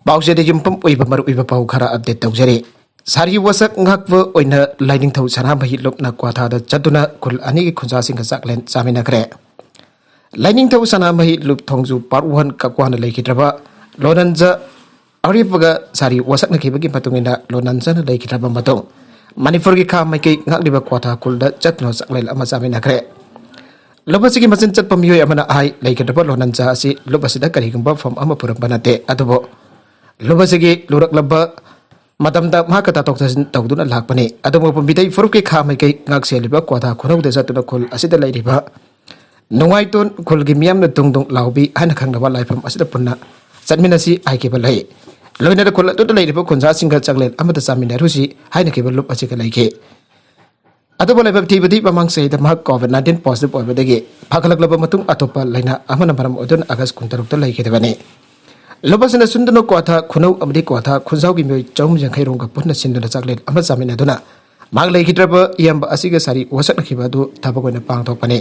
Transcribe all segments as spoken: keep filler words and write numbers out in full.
ꯄꯥꯎꯆꯦꯗ ꯌꯨꯝꯐꯝ ꯑꯣꯏꯕ ꯃꯔꯨꯑꯣꯏꯕ ꯄꯥꯎ ꯈꯔ ꯑꯞꯗꯦꯠ ꯇꯧꯖꯔꯤ꯫ ꯁꯥꯔꯤ ꯋꯥꯁꯛ ꯉꯥꯛꯄ ꯑꯣꯏꯅ ꯂꯥꯏꯅꯤꯡꯊꯧ ꯁꯅꯥꯃꯍꯤ ꯂꯨꯞꯅ ꯀ꯭ꯋꯥꯊꯥꯗ ꯆꯠꯇꯨꯅ ꯈꯨꯜ ꯑꯅꯤꯒꯤ ꯈꯨꯟꯖꯥꯁꯤꯡꯒ ꯆꯥꯛꯂꯦꯟ ꯆꯥꯃꯤꯟꯅꯈ꯭ꯔꯦ꯫ ꯂꯥꯏꯅꯤꯡꯊꯧ ꯁꯅꯥꯃꯍꯤ ꯂꯨꯞ ꯊꯣꯡꯖꯨ ꯄꯥꯔꯠ ꯋꯥꯟ ꯀꯛꯋꯥꯅ ꯂꯩꯈꯤꯗ꯭ꯔꯕ ꯂꯣꯅꯟꯖ ꯑꯔꯤꯞꯄꯒ ꯁꯥꯔꯤ ꯋꯥꯁꯛꯅꯈꯤꯕꯒꯤ ꯃꯇꯨꯡ ꯏꯟꯅ ꯂꯣꯅꯟꯖꯅ ꯂꯩꯈꯤꯗ꯭ꯔꯕ ꯃꯇꯨꯡ ꯃꯅꯤꯄꯨꯔꯒꯤ ꯈꯥ ꯃꯥꯏꯀꯩ ꯉꯥꯛꯂꯤꯕ ꯀ꯭ꯋꯥꯊꯥ ꯈꯨꯜꯗ ꯆꯠꯇꯨꯅ ꯆꯥꯛꯂꯦꯟ ꯑꯃ ꯆꯥꯃꯤꯟꯅꯈ꯭ꯔꯦ꯫ ꯂꯨꯞ ꯑꯁꯤꯒꯤ ꯃꯆꯤꯟ ꯆꯠꯄ ꯃꯤꯑꯣꯏ ꯑꯃꯅ ꯍꯥꯏ, ꯂꯩꯈꯤꯗ꯭ꯔꯕ ꯂꯣꯅꯟꯖ ꯑꯁꯤ ꯂꯨꯞ ꯑꯁꯤꯗ ꯀꯔꯤꯒꯨꯝꯕ ꯐꯝ ꯑꯃ ꯄꯨꯔꯛꯄ ꯅꯠꯇꯦ, ꯑꯗꯨꯕꯨ ꯂꯨꯞ ꯑꯁꯤꯒꯤ ꯂꯨꯔꯛꯂꯕ ꯃꯇꯝꯗ ꯃꯍꯥꯛꯀ ꯇꯥꯊꯣꯛ ꯇꯥꯁꯤꯟ ꯇꯧꯗꯨꯅ ꯂꯥꯛꯄꯅꯤ꯫ ꯑꯗꯨꯕꯨ ꯃꯤꯇꯩ ꯐꯨꯔꯨꯞꯀꯤ ꯈꯥ ꯃꯥꯏꯀꯩ ꯉꯥꯛ ꯁꯦꯜꯂꯤꯕ ꯀ꯭ꯋꯥꯊꯥ ꯈꯨꯅꯧꯗ ꯆꯠꯇꯨꯅ ꯈꯨꯜ ꯑꯁꯤꯗ ꯂꯩꯔꯤꯕ ꯅꯨꯡꯉꯥꯏꯇꯣꯟ ꯈꯨꯜꯒꯤ ꯃꯤꯌꯥꯝꯅ ꯇꯨꯡ ꯇꯨꯡ ꯂꯥꯎꯕꯤ ꯍꯥꯏꯅ ꯈꯪꯅꯕ ꯂꯥꯏꯐꯝ ꯑꯁꯤꯗ ꯄꯨꯟꯅ ꯆꯠꯃꯤꯟꯅꯁꯤ ꯍꯥꯏꯈꯤꯕ ꯂꯩ꯫ ꯂꯣꯏꯅꯅ ꯈꯨꯜ ꯑꯗꯨꯗ ꯂꯩꯔꯤꯕ ꯈꯨꯟꯖꯥꯁꯤꯡꯒ ꯆꯥꯛꯂꯦꯟ ꯑꯃꯗ ꯆꯥꯃꯤꯟꯅꯔꯨꯁꯤ ꯍꯥꯏꯅꯈꯤꯕ ꯂꯨꯞ ꯑꯁꯤꯒ ꯂꯩꯈꯤ꯫ ꯑꯗꯨꯕꯨ ꯂꯥꯏꯕꯛ ꯊꯤꯕꯗꯤ ꯃꯃꯥꯡ ꯆꯍꯤꯗ ꯃꯍꯥꯛ ꯀꯣꯚꯤꯗ ꯅꯥꯏꯟꯇꯤꯟ ꯄꯣꯖꯤꯇꯤꯚ ꯑꯣꯏꯕꯗꯒꯤ ꯐꯒꯠꯂꯛꯂꯕ ꯃꯇꯨꯡ ꯑꯇꯣꯞꯄ ꯂꯥꯏꯅꯥ ꯑꯃꯅ ꯃꯔꯝ ꯑꯣꯏꯗꯨꯅ ꯑꯥꯒꯁ ꯀꯨꯟꯇꯔꯨꯛꯇ ꯂꯩꯈꯤꯗꯕꯅꯤ꯫ ꯂꯨꯞ ꯑꯁꯤꯅ ꯁꯨꯟꯗꯨꯅ ꯀ꯭ꯋꯥꯊꯥ ꯈꯨꯅꯧ ꯑꯃꯗꯤ ꯀ꯭ꯋꯥꯊꯥ ꯈꯨꯟꯖꯥꯎꯒꯤ ꯃꯤꯑꯣꯏ ꯆꯍꯨꯝ ꯌꯥꯡꯈꯩ ꯔꯣꯝꯒ ꯄꯨꯟꯅ ꯁꯤꯟꯗꯨꯅ ꯆꯥꯛꯂꯦꯟ ꯑꯃ ꯆꯥꯃꯤꯟꯅꯗꯨꯅ ꯃꯍꯥꯛ ꯂꯩꯈꯤꯗ꯭ꯔꯕ ꯏꯌꯥꯝꯕ ꯑꯁꯤꯒ ꯁꯥꯔꯤ ꯋꯥꯁꯛꯅꯈꯤꯕ ꯑꯗꯨ ꯊꯕꯛ ꯑꯣꯏꯅ ꯄꯥꯡꯊꯣꯛꯄꯅꯤ꯫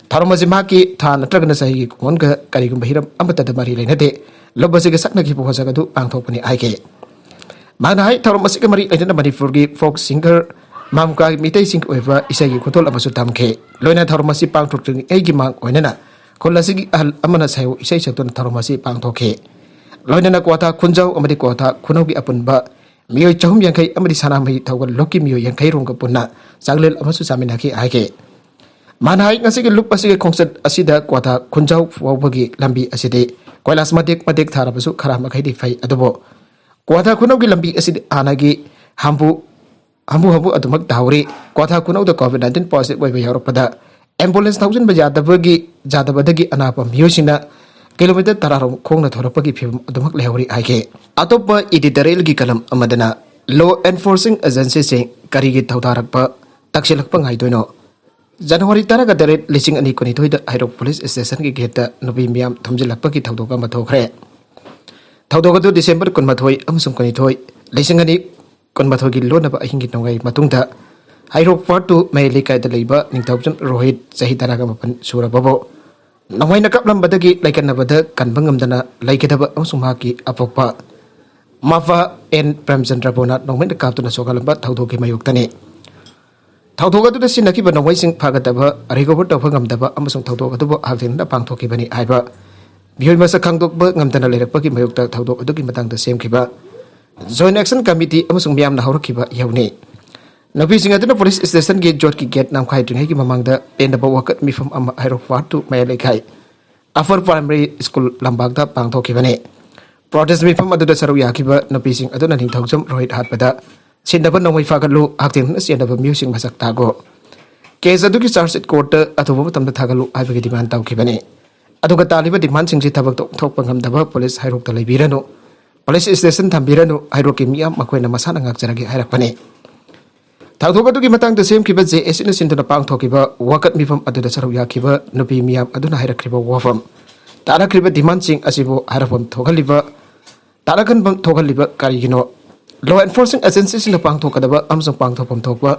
ꯊꯧꯔꯝ ꯑꯁꯤ ꯃꯍꯥꯛꯀꯤ ꯊꯥ ꯅꯠꯇ꯭ꯔꯒꯅ ꯆꯍꯤꯒꯤ ꯀꯨꯡꯑꯣꯟꯒ ꯀꯔꯤꯒꯨꯝꯕ ꯍꯤꯔꯝ ꯑꯃꯠꯇꯗ ꯃꯔꯤ ꯂꯩꯅꯗꯦ꯫ ꯂꯨꯞ ꯑꯁꯤꯒ ꯁꯛꯅꯈꯤꯕ ꯋꯥꯁꯛ ꯑꯗꯨ ꯄꯥꯡꯊꯣꯛꯄꯅꯤ ꯍꯥꯏꯈꯤ꯫ ꯃꯍꯥꯛꯅ ꯍꯥꯏ, ꯊꯧꯔꯝ ꯑꯁꯤꯒ ꯃꯔꯤ ꯂꯩꯅꯅ ꯃꯅꯤꯄꯨꯔꯒꯤ ꯐꯣꯛ ꯁꯤꯡꯒꯔ ꯃꯥꯝꯀꯥꯒꯤ ꯃꯤꯇꯩꯁꯤꯡꯒꯤ ꯑꯣꯏꯕ ꯏꯁꯩꯒꯤ ꯈꯨꯗꯣꯜ ꯑꯃꯁꯨ ꯇꯝꯈꯤ꯫ ꯂꯣꯏꯅꯅ ꯊꯧꯔꯝ ꯑꯁꯤ ꯄꯥꯡꯊꯣꯛꯇ꯭ꯔꯤꯉꯩꯒꯤ ꯃꯥꯡ ꯑꯣꯏꯅꯅ ꯈꯨꯜ ꯑꯁꯤꯒꯤ ꯑꯍꯜ ꯑꯃꯅ ꯁꯩꯍꯧ ꯏꯁꯩ ꯁꯛꯇꯨꯅ ꯊꯧꯔꯝ ꯑꯁꯤ ꯄꯥꯡꯊꯣꯛꯈꯤ꯫ ꯂꯣꯏꯅꯅ ꯀ꯭ꯋꯥꯊꯥ ꯈꯨꯟꯖꯥꯎ ꯑꯃꯗꯤ ꯀ꯭ꯋꯥꯊꯥ ꯈꯨꯅꯧꯒꯤ ꯑꯄꯨꯟꯕ ꯃꯤꯑꯣꯏ ꯆꯍꯨꯝ ꯌꯥꯡꯈꯩ ꯑꯃꯗꯤ ꯁꯅꯥꯃꯍꯤ ꯊꯧꯒꯜ ꯂꯨꯞꯀꯤ ꯃꯤꯑꯣꯏ ꯌꯥꯡꯈꯩ ꯔꯣꯝꯒ ꯄꯨꯟꯅ ꯆꯥꯛꯂꯦꯟ ꯑꯃꯁꯨ ꯆꯥꯃꯤꯟꯅꯈꯤ ꯍꯥꯏꯈꯤ꯫ ꯃꯥꯅ ꯍꯥꯏ, ꯉꯁꯤꯒꯤ ꯂꯨꯞ ꯑꯁꯤꯒꯤ ꯈꯣꯡꯆꯠ ꯑꯁꯤꯗ ꯀ꯭ꯋꯥꯊꯥ ꯈꯨꯟꯖꯥꯎ ꯐꯥꯎꯕꯒꯤ ꯂꯝꯕꯤ ꯑꯁꯤꯗꯤ ꯀꯣꯏꯂꯥꯁ ꯃꯇꯦꯛ ꯃꯇꯦꯛ ꯊꯥꯔꯕꯁꯨ ꯈꯔ ꯃꯈꯩꯗꯤ ꯐꯩ, ꯑꯗꯨꯕꯨ ꯀ꯭ꯋꯥꯊꯥ ꯈꯨꯅꯧꯒꯤ ꯂꯝꯕꯤ ꯑꯁꯤꯗꯤ ꯍꯥꯟꯅꯒꯤ ꯍꯝꯕꯨ ꯍꯝꯕꯨ ꯍꯝꯕꯨ ꯑꯗꯨꯃꯛ ꯇꯥꯍꯧꯔꯤ꯫ ꯀ꯭ꯋꯥꯊꯥ ꯈꯨꯅꯧꯗ ꯀꯣꯚꯤꯗ ꯅꯥꯏꯟꯇꯤꯟ ꯄꯣꯖꯤꯇꯤꯚ ꯑꯣꯏꯕ ꯌꯥꯎꯔꯛꯄꯗ ꯑꯦꯝꯕꯨꯂꯦꯟꯁ ꯊꯧꯖꯤꯟꯕ ꯌꯥꯗꯕꯒꯤ, ꯌꯥꯗꯕꯗꯒꯤ ꯑꯅꯥꯕ ꯃꯤꯑꯣꯏꯁꯤꯡꯅ ꯀꯤꯂꯣꯃꯤꯇꯔ ꯇꯔꯥ ꯔꯣꯝ ꯈꯣꯡꯅ ꯊꯧꯔꯛꯄꯒꯤ ꯐꯤꯕꯝ ꯑꯗꯨꯃꯛ ꯂꯩꯍꯧꯔꯤ ꯍꯥꯏꯈꯤ꯫ ꯑꯇꯣꯞꯄ ꯏꯗꯤꯇꯣꯔꯤꯌꯦꯜꯒꯤ ꯀꯂꯝ ꯑꯃꯗꯅ, ꯂꯣ ꯑꯦꯟꯐꯣꯔꯁꯤꯡ ꯑꯦꯖꯦꯟꯁꯤꯁꯤꯡ ꯀꯔꯤꯒꯤ ꯊꯧꯗꯥꯔꯛꯄ ꯇꯛꯁꯤꯜꯂꯛꯄ ꯉꯥꯏꯗꯣꯏꯅꯣ? ꯖꯅꯋꯥꯔꯤ ꯇꯔꯥꯒ ꯇꯔꯦꯠ, ꯂꯤꯁꯤꯡ ꯑꯅꯤ ꯀꯨꯟꯅꯤꯊꯣꯏꯗ ꯍꯩꯔꯣꯛ ꯄꯨꯂꯤꯁ ꯁ꯭ꯇꯦꯁꯟꯒꯤ ꯒꯦꯠꯇ ꯅꯨꯄꯤ ꯃꯤꯌꯥꯝ ꯊꯨꯝꯖꯤꯜꯂꯛꯄꯒꯤ ꯊꯧꯗꯣꯛ ꯑꯃ ꯊꯣꯛꯈ꯭ꯔꯦ꯫ ꯊꯧꯗꯣꯛ ꯑꯗꯨ ꯗꯤꯁꯦꯝꯕꯔ ꯀꯨꯟꯃꯥꯊꯣꯏ ꯑꯃꯁꯨꯡ ꯀꯨꯟꯅꯤꯊꯣꯏ, ꯂꯤꯁꯤꯡ ꯑꯅꯤ ꯀꯨꯟꯃꯥꯊꯣꯏꯒꯤ ꯂꯣꯟꯅꯕ ꯑꯍꯤꯡꯒꯤ ꯅꯣꯡꯌꯥꯏ ꯃꯇꯨꯡꯗ ꯍꯩꯔꯣꯛ ꯄꯥꯔꯠ ꯇꯨ ꯃꯌꯥꯏ ꯂꯩꯀꯥꯏꯗ ꯂꯩꯕ ꯅꯤꯡꯊꯧꯖꯝ ꯔꯣꯍꯤꯠ, ꯆꯍꯤ ꯇꯔꯥꯒ ꯃꯥꯄꯟ ꯁꯨꯔꯕꯕꯨ, ꯅꯣꯡꯃꯩꯅ ꯀꯥꯞꯂꯝꯕꯗꯒꯤ ꯂꯩꯀꯠꯅꯕꯗ ꯀꯟꯕ ꯉꯝꯗꯅ ꯂꯩꯈꯤꯗꯕ ꯑꯃꯁꯨꯡ ꯃꯍꯥꯛꯀꯤ ꯑꯄꯣꯛꯄ ꯃꯐꯥ ꯑꯦꯟ ꯄ꯭ꯔꯦꯝꯆꯟꯗ꯭ꯔꯕꯨꯅ ꯅꯣꯡꯃꯩꯅ ꯀꯥꯞꯇꯨꯅ ꯁꯣꯛꯍꯜꯂꯝꯕ ꯊꯧꯗꯣꯛꯀꯤ ꯃꯥꯌꯣꯛꯇꯅꯤ꯫ ꯊꯧꯗꯣꯛ ꯑꯗꯨꯗ ꯁꯤꯖꯤꯟꯅꯈꯤꯕ ꯅꯣꯡꯃꯩꯁꯤꯡ ꯐꯥꯒꯠꯇꯕ, ꯔꯤꯀꯣꯚꯔ ꯇꯧꯕ ꯉꯝꯗꯕ ꯑꯃꯁꯨꯡ ꯊꯧꯗꯣꯛ ꯑꯗꯨꯕꯨ ꯍꯛꯊꯦꯡꯅꯅ ꯄꯥꯡꯊꯣꯛꯈꯤꯕꯅꯤ ꯍꯥꯏꯕ ꯃꯤꯑꯣꯏ ꯃꯁꯛ ꯈꯪꯗꯣꯛꯄ ꯉꯝꯗꯅ ꯂꯩꯔꯛꯄꯒꯤ ꯃꯥꯌꯣꯛꯇ ꯊꯧꯗꯣꯛ ꯑꯗꯨꯒꯤ ꯃꯇꯥꯡꯗ ꯁꯦꯝꯈꯤꯕ ꯖꯣꯏꯟ ꯑꯦꯛꯁꯟ ꯀꯃꯤꯇꯤ ꯑꯃꯁꯨꯡ ꯃꯤꯌꯥꯝꯅ ꯍꯧꯔꯛꯈꯤꯕ ꯏꯍꯧꯅꯤ꯫ ꯅꯨꯄꯤꯁꯤꯡ ꯑꯗꯨꯅ ꯄꯨꯂꯤꯁ ꯁ꯭ꯇꯦꯁꯟꯒꯤ ꯖꯣꯠꯀꯤ ꯒꯦꯠ ꯅꯥꯝꯈꯥꯏꯗ꯭ꯔꯤꯉꯩꯒꯤ ꯃꯃꯥꯡꯗ ꯄꯦꯟꯗꯕ ꯋꯥꯀꯠ ꯃꯤꯐꯝ ꯑꯃ ꯍꯩꯔꯣꯛ ꯋꯥꯔꯗ ꯇꯨ ꯃꯌꯥꯏ ꯂꯩꯀꯥꯏ ꯑꯄꯔ ꯄ꯭ꯔꯥꯏꯃꯔꯤ ꯁ꯭ꯀꯨꯜ ꯂꯝꯄꯥꯛꯇ ꯄꯥꯡꯊꯣꯛꯈꯤꯕꯅꯤ꯫ ꯄ꯭ꯔꯣꯇꯦꯁ ꯃꯤꯐꯝ ꯑꯗꯨꯗ ꯁꯔꯨꯛ ꯌꯥꯈꯤꯕ ꯅꯨꯄꯤꯁꯤꯡ ꯑꯗꯨꯅ ꯅꯤꯡꯊꯧꯖꯝ ꯔꯣꯍꯤꯠ ꯍꯥꯠꯄꯗ ꯁꯤꯟꯅꯕ ꯅꯣꯡꯃꯩ ꯐꯥꯒꯠꯂꯨ, ꯍꯛꯊꯦꯡꯅꯅ ꯆꯦꯟꯅꯕ ꯃꯤꯑꯣꯏꯁꯤꯡ ꯃꯁꯛ ꯇꯥꯛꯎ, ꯀꯦꯁ ꯑꯗꯨꯒꯤ ꯆꯥꯔꯖ ꯁꯤꯠ ꯀꯣꯔꯠꯇ ꯑꯊꯨꯕ ꯃꯇꯝꯗ ꯊꯥꯒꯠꯂꯨ ꯍꯥꯏꯕꯒꯤ ꯗꯤꯃꯥꯟ ꯇꯧꯈꯤꯕꯅꯤ꯫ ꯑꯗꯨꯒ ꯇꯥꯜꯂꯤꯕ ꯗꯤꯃꯥꯟꯁꯤꯡꯁꯤ ꯊꯕꯛꯇ ꯑꯣꯟꯊꯣꯛꯄ ꯉꯝꯗꯕ ꯄꯨꯂꯤꯁ ꯍꯩꯔꯣꯛꯇ ꯂꯩꯕꯤꯔꯅꯨ, ꯄꯨꯂꯤꯁ ꯁ꯭ꯇꯦꯁꯟ ꯊꯝꯕꯤꯔꯅꯨ, ꯍꯩꯔꯣꯛꯀꯤ ꯃꯤꯌꯥꯝ ꯃꯈꯣꯏꯅ ꯃꯁꯥꯅ ꯉꯥꯛꯆꯔꯒꯦ ꯍꯥꯏꯔꯛꯄꯅꯤ꯫ ꯊꯧꯗꯣꯛ ꯑꯗꯨꯒꯤ ꯃꯇꯥꯡꯗ ꯁꯦꯝꯈꯤꯕ ꯖꯦ ꯑꯦꯁ ꯁꯤꯅ ꯁꯤꯟꯗꯨꯅ ꯄꯥꯡꯊꯣꯛꯈꯤꯕ ꯋꯥꯀꯠ ꯃꯤꯐꯝ ꯑꯗꯨꯗ ꯁꯔꯨꯛ ꯌꯥꯈꯤꯕ ꯅꯨꯄꯤ ꯃꯤꯌꯥꯝ ꯑꯗꯨꯅ ꯍꯥꯏꯔꯛꯈꯤꯕ ꯋꯥꯐꯝ, ꯇꯥꯟꯅꯈ꯭ꯔꯤꯕ ꯗꯤꯃꯥꯟꯁꯤꯡ ꯑꯁꯤꯕꯨ ꯍꯥꯏꯔꯛꯐꯝ ꯊꯣꯛꯍꯜꯂꯤꯕ, ꯇꯥꯟꯅꯈꯟꯐꯝ ꯊꯣꯛꯍꯜꯂꯤꯕ ꯀꯔꯤꯒꯤꯅꯣ? ꯂꯣ ꯑꯦꯟꯐꯣꯔꯁꯤꯡ ꯑꯦꯖꯦꯟꯁꯤꯁꯤꯡꯅ ꯄꯥꯡꯊꯣꯛꯀꯗꯕ ꯑꯃꯁꯨꯡ ꯄꯥꯡꯊꯣꯛꯐꯝ ꯊꯣꯛꯄ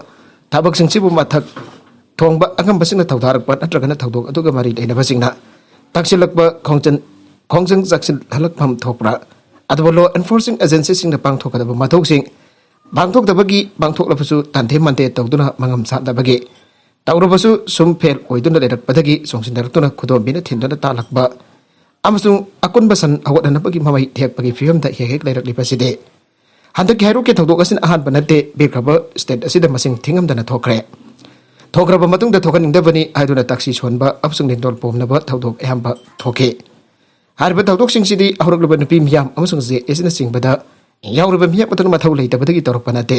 ꯊꯕꯛꯁꯤꯡꯁꯤꯕꯨ ꯃꯊꯛ ꯊꯣꯡꯕ ꯑꯉꯝꯕꯁꯤꯡꯅ ꯊꯧꯗꯥꯔꯛꯄ ꯅꯠꯇ꯭ꯔꯒꯅ ꯊꯧꯗꯣꯛ ꯑꯗꯨꯒ ꯃꯔꯤ ꯂꯩꯅꯕꯁꯤꯡꯅ ꯇꯛꯁꯤꯜꯂꯛꯄ ꯈꯣꯡꯖꯪ, ꯈꯣꯡꯖꯪ ꯆꯥꯛꯁꯤꯜꯍꯜꯂꯛꯐꯝ ꯊꯣꯛꯄ꯭ꯔꯥ? ꯑꯗꯨꯕꯨ ꯂꯣ ꯑꯦꯟꯐꯣꯔꯁꯤꯡ ꯑꯦꯖꯦꯟꯁꯤꯁꯤꯡꯅ ꯄꯥꯡꯊꯣꯛꯀꯗꯕ ꯃꯊꯧꯁꯤꯡ ꯄꯥꯡꯊꯣꯛꯇꯕꯒꯤ, ꯄꯥꯡꯊꯣꯛꯂꯕꯁꯨ ꯇꯥꯟꯊꯦ ꯃꯥꯟꯊꯦ ꯇꯧꯗꯨꯅ ꯃꯉꯝ ꯁꯥꯠꯅꯕꯒꯤ, ꯇꯧꯔꯕꯁꯨ ꯁꯨꯝ ꯐꯦꯜ ꯑꯣꯏꯗꯨꯅ ꯂꯩꯔꯛꯄꯗꯒꯤ ꯆꯣꯡꯁꯤꯟꯅꯔꯛꯇꯨꯅ ꯈꯨꯗꯣꯝꯕꯤꯅ ꯊꯤꯟꯗꯨꯅ ꯇꯥꯜꯂꯛꯄ ꯑꯃꯁꯨꯡ ꯑꯀꯨꯟꯕ ꯁꯟ ꯍꯧꯒꯠꯅꯅꯕꯒꯤ ꯃꯃꯩ ꯊꯦꯛꯄꯒꯤ ꯐꯤꯕꯝꯗ ꯍꯦꯛ ꯍꯦꯛ ꯂꯩꯔꯛꯂꯤꯕꯁꯤꯗꯤ ꯍꯟꯗꯛꯀꯤ ꯍꯩꯔꯣꯛꯀꯤ ꯊꯧꯗꯣꯛ ꯑꯁꯤꯅ ꯑꯍꯥꯟꯕ ꯅꯠꯇꯦ꯫ ꯄꯤꯛꯈ꯭ꯔꯕ ꯁ꯭ꯇꯦꯠ ꯑꯁꯤꯗ ꯃꯁꯤꯡ ꯊꯤꯉꯝꯗꯅ ꯊꯣꯛꯈ꯭ꯔꯦ꯫ ꯊꯣꯛꯈ꯭ꯔꯕ ꯃꯇꯨꯡꯗ ꯊꯣꯛꯍꯟꯅꯤꯡꯗꯕꯅꯤ ꯍꯥꯏꯗꯨꯅ ꯇꯛꯁꯤ ꯁꯣꯟꯕ ꯑꯃꯁꯨꯡ ꯂꯤꯟꯗꯣꯜ ꯄꯣꯝꯅꯕ ꯊꯧꯗꯣꯛ ꯑꯌꯥꯝꯕ ꯊꯣꯛꯈꯤ꯫ ꯍꯥꯏꯔꯤꯕ ꯊꯧꯗꯣꯛꯁꯤꯡꯁꯤꯗꯤ ꯍꯧꯔꯛꯂꯤꯕ ꯅꯨꯄꯤ ꯃꯤꯌꯥꯝ ꯑꯃꯁꯨꯡ ꯖꯦ ꯑꯦꯁꯅꯆꯤꯡꯕꯗ ꯌꯥꯎꯔꯤꯕ ꯃꯤꯌꯥꯝ ꯑꯗꯨꯅ ꯃꯊꯧ ꯂꯩꯇꯕꯗꯒꯤ ꯇꯧꯔꯛꯄ ꯅꯠꯇꯦ꯫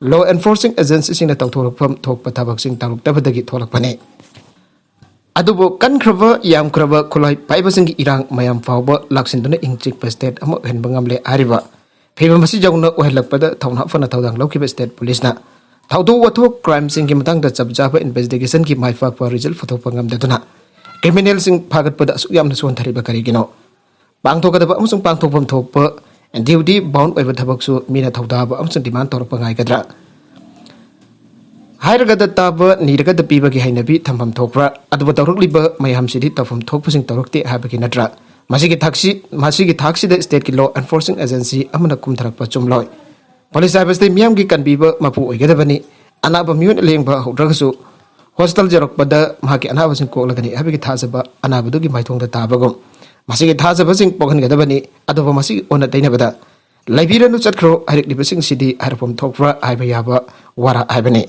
ꯂꯣ ꯑꯦꯟꯐꯣꯔꯁꯤꯡ ꯑꯦꯖꯦꯟꯁꯤꯁꯤꯡꯅ ꯇꯧꯊꯣꯔꯛꯐꯝ ꯊꯣꯛꯄ ꯊꯕꯛꯁꯤꯡ ꯇꯧꯔꯛꯇꯕꯗꯒꯤ ꯊꯣꯛꯂꯛꯄꯅꯤ꯫ ꯑꯗꯨꯕꯨ ꯀꯟꯈ꯭ꯔꯕ, ꯌꯥꯝꯈ꯭ꯔꯕ ꯈꯨꯠꯂꯥꯏ ꯄꯥꯏꯕꯁꯤꯡꯒꯤ ꯏꯔꯥꯡ ꯃꯌꯥꯝ ꯐꯥꯎꯕ ꯂꯥꯛꯁꯤꯟꯗꯨꯅ ꯏꯪ ꯆꯤꯛꯄ ꯁ꯭ꯇꯦꯠ ꯑꯃ ꯑꯣꯏꯍꯟꯕ ꯉꯝꯂꯦ ꯍꯥꯏꯔꯤꯕ ꯐꯤꯕꯝ ꯑꯁꯤ ꯌꯧꯅ ꯑꯣꯏꯍꯜꯂꯛꯄꯗ ꯊꯧꯅꯥ ꯐꯅ ꯊꯧꯗꯥꯡ ꯂꯧꯈꯤꯕ ꯁ꯭ꯇꯦꯠ ꯄꯨꯂꯤꯁꯅ ꯊꯧꯗꯣꯛ ꯋꯥꯊꯣꯛ, ꯀ꯭ꯔꯥꯏꯝꯁꯤꯡꯒꯤ ꯃꯇꯥꯡꯗ ꯆꯞ ꯆꯥꯕ ꯏꯟꯚꯦꯁꯇꯤꯒꯦꯁꯟꯒꯤ ꯃꯥꯏ ꯄꯥꯛꯄ ꯔꯤꯖꯜ ꯄꯨꯊꯣꯛꯄ ꯉꯝꯗꯗꯨꯅ ꯀ꯭ꯔꯤꯃꯤꯅꯦꯜꯁꯤꯡ ꯐꯥꯒꯠꯄꯗ ꯑꯁꯨꯛ ꯌꯥꯝꯅ ꯁꯣꯟꯊꯔꯤꯕ ꯀꯔꯤꯒꯤꯅꯣ? ꯄꯥꯡꯊꯣꯛꯀꯗꯕ ꯑꯃꯁꯨꯡ ꯄꯥꯡꯊꯣꯛꯐꯝ ꯊꯣꯛꯄ ꯗ꯭ꯌꯨꯇꯤ ꯕꯥꯎꯟ ꯑꯣꯏꯕ ꯊꯕꯛꯁꯨ ꯃꯤꯅ ꯊꯧꯗꯥꯕ ꯑꯃꯁꯨꯡ ꯗꯤꯃꯥꯟ ꯇꯧꯔꯛꯄ ꯉꯥꯏꯒꯗ꯭ꯔꯥ? ꯍꯥꯏꯔꯒꯗ ꯇꯥꯕ, ꯅꯤꯔꯒꯗ ꯄꯤꯕꯒꯤ ꯍꯩꯅꯕꯤ ꯊꯝꯐꯝ ꯊꯣꯛꯄ꯭ꯔꯥ? ꯑꯗꯨꯕꯨ ꯇꯧꯔꯛꯂꯤꯕ ꯃꯌꯥꯝꯁꯤꯗꯤ ꯇꯧꯐꯝ ꯊꯣꯛꯄꯁꯤꯡ ꯇꯧꯔꯛꯇꯦ ꯍꯥꯏꯕꯒꯤ ꯅꯠꯇ꯭ꯔꯥ? ꯃꯁꯤꯒꯤ ꯊꯥꯛꯁꯤ ꯃꯁꯤꯒꯤ ꯊꯥꯛꯁꯤꯗ ꯁ꯭ꯇꯦꯠꯀꯤ ꯂꯣ ꯑꯦꯟꯐꯣꯔꯁꯤꯡ ꯑꯦꯖꯦꯟꯁꯤ ꯑꯃꯅ ꯀꯨꯝꯊꯔꯛꯄ ꯆꯨꯝꯂꯣꯏ꯫ ꯄꯨꯂꯤꯁ ꯍꯥꯏꯕꯁꯤꯗꯤ ꯃꯤꯌꯥꯝꯒꯤ ꯀꯟꯕꯤꯕ ꯃꯄꯨ ꯑꯣꯏꯒꯗꯕꯅꯤ꯫ ꯑꯅꯥꯕ ꯃꯤꯑꯣꯏꯅ ꯂꯦꯡꯕ ꯍꯧꯗ꯭ꯔꯒꯁꯨ ꯍꯣꯁꯄꯤꯇꯥꯜ ꯌꯧꯔꯛꯄꯗ ꯃꯍꯥꯛꯀꯤ ꯑꯅꯥꯕꯁꯤꯡ ꯀꯣꯛꯂꯒꯅꯤ ꯍꯥꯏꯕꯒꯤ ꯊꯥꯖꯕ ꯑꯅꯥꯕꯗꯨꯒꯤ ꯃꯥꯏꯊꯣꯡꯗ ꯇꯥꯕꯒꯨꯝ ꯃꯁꯤꯒꯤ ꯊꯥꯖꯕꯁꯤꯡ ꯄꯣꯛꯍꯟꯒꯗꯕꯅꯤ꯫ ꯑꯗꯨꯕꯨ ꯃꯁꯤꯒꯤ ꯑꯣꯟꯅ ꯇꯩꯅꯕꯗ "ꯂꯩꯕꯤꯔꯅꯨ, ꯆꯠꯈ꯭ꯔꯣ" ꯍꯥꯏꯔꯛꯂꯤꯕꯁꯤꯡꯁꯤꯗꯤ ꯍꯥꯏꯔꯛꯐꯝ ꯊꯣꯛꯄ꯭ꯔꯥ ꯍꯥꯏꯕ ꯌꯥꯕ ꯋꯥꯔꯥ ꯍꯥꯏꯕꯅꯤ꯫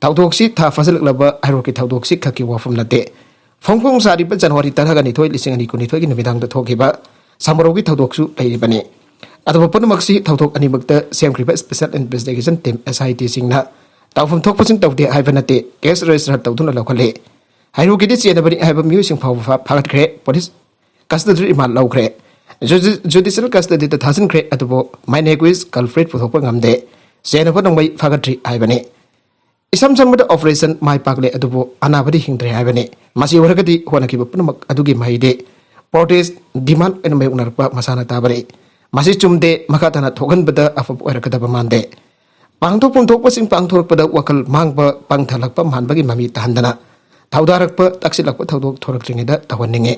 ꯊꯧꯗꯣꯛꯁꯤ ꯊꯥ ꯐꯥꯖꯤꯜꯂꯛꯂꯕ ꯍꯩꯔꯣꯛꯀꯤ ꯊꯧꯗꯣꯛꯁꯤ ꯈꯛꯀꯤ ꯋꯥꯐꯝ ꯅꯠꯇꯦ꯫ ꯐꯣꯡ ꯐꯣꯡ ꯁꯥꯔꯤꯕ ꯖꯅꯋꯥꯔꯤ ꯇꯔꯥꯒ ꯅꯤꯊꯣꯏ, ꯂꯤꯁꯤꯡ ꯑꯅꯤ ꯀꯨꯟꯅꯤꯊꯣꯏꯒꯤ ꯅꯨꯃꯤꯗꯥꯡꯗ ꯊꯣꯛꯈꯤꯕ ꯁꯃꯨꯔꯧꯒꯤ ꯊꯧꯗꯣꯛꯁꯨ ꯂꯩꯔꯤꯕꯅꯤ꯫ ꯑꯗꯨꯕꯨ ꯄꯨꯝꯅꯃꯛꯁꯤ ꯊꯧꯗꯣꯛ ꯑꯅꯤꯃꯛꯇ ꯁꯦꯝꯈ꯭ꯔꯤꯕ ꯁ꯭ꯄꯦꯁꯦꯜ ꯏꯟꯚꯦꯁꯇꯤꯒꯦꯁꯟ ꯇꯤꯝ, SIT ꯁꯤꯡꯅ ꯇꯧꯐꯝ ꯊꯣꯛꯄꯁꯤꯡ ꯇꯧꯗꯦ ꯍꯥꯏꯕ ꯅꯠꯇꯦ, ꯀꯦꯁ ꯔꯦꯖꯤꯁꯇꯔ ꯇꯧꯗꯨꯅ ꯂꯧꯈꯠꯂꯤ꯫ ꯍꯩꯔꯣꯛꯀꯤꯗꯤ ꯆꯦꯟꯅꯕꯅꯤ ꯍꯥꯏꯕ ꯃꯤꯑꯣꯏꯁꯤꯡ ꯐꯥꯎꯕ ꯐꯥ-, ꯐꯥꯒꯠꯈ꯭ꯔꯦ꯫ ꯄꯨꯂꯤꯁ ꯀꯁꯇꯗꯤ ꯔꯤꯃꯥꯟ ꯂꯧꯈ꯭ꯔꯦ꯫ ꯖꯨꯗꯤ-, ꯖꯨꯗꯤꯁꯤꯌꯦꯜ ꯀꯁꯇꯗꯤꯗ ꯊꯥꯖꯤꯟꯈ꯭ꯔꯦ꯫ ꯑꯗꯨꯕꯨ ꯃꯥꯏꯅꯦꯛ ꯋꯤꯁ ꯀꯜꯐ꯭ꯔꯦꯠ ꯄꯨꯊꯣꯛꯄ ꯉꯝꯗꯦ꯫ ꯆꯦꯟꯅꯕ ꯅꯣꯡꯃꯩ ꯐꯥꯒꯠꯇ꯭ꯔꯤ ꯍꯥꯏꯕꯅꯤ꯫ ꯏꯁꯝ ꯁꯝꯕꯗ ꯑꯣꯄꯔꯦꯁꯟ ꯃꯥꯏ ꯄꯥꯛꯂꯦ, ꯑꯗꯨꯕꯨ ꯑꯅꯥꯕꯗꯤ ꯍꯤꯡꯗ꯭ꯔꯦ ꯍꯥꯏꯕꯅꯤ꯫ ꯃꯁꯤ ꯑꯣꯏꯔꯒꯗꯤ ꯍꯣꯠꯅꯈꯤꯕ ꯄꯨꯝꯅꯃꯛ ꯑꯗꯨꯒꯤ ꯃꯍꯩꯗꯤ ꯄ꯭ꯔꯣꯇꯦꯁ ꯗꯤꯃꯥꯟ ꯑꯣꯏꯅ ꯃꯥꯌꯣꯛꯅꯔꯛꯄ ꯃꯁꯥꯅ ꯇꯥꯕꯅꯤ꯫ ꯃꯁꯤ ꯆꯨꯝꯗꯦ, ꯃꯈꯥ ꯇꯥꯅ ꯊꯣꯛꯍꯟꯕꯗ ꯑꯐꯕ ꯑꯣꯏꯔꯛꯀꯗꯕ ꯃꯥꯟꯗꯦ꯫ ꯄꯥꯡꯊꯣꯛꯐꯝ ꯊꯣꯛꯄꯁꯤꯡ ꯄꯥꯡꯊꯣꯔꯛꯄꯗ ꯋꯥꯈꯜ ꯃꯥꯡꯕ, ꯄꯪꯊꯍꯜꯂꯛꯄ ꯃꯥꯟꯕꯒꯤ ꯃꯃꯤ ꯇꯥꯍꯟꯗꯅ ꯊꯧꯗꯥꯔꯛꯄ, ꯇꯛꯁꯤꯜꯂꯛꯄ ꯊꯧꯗꯣꯛ ꯊꯣꯔꯛꯇ꯭ꯔꯤꯉꯩꯗ ꯇꯧꯍꯟꯅꯤꯡꯉꯤ꯫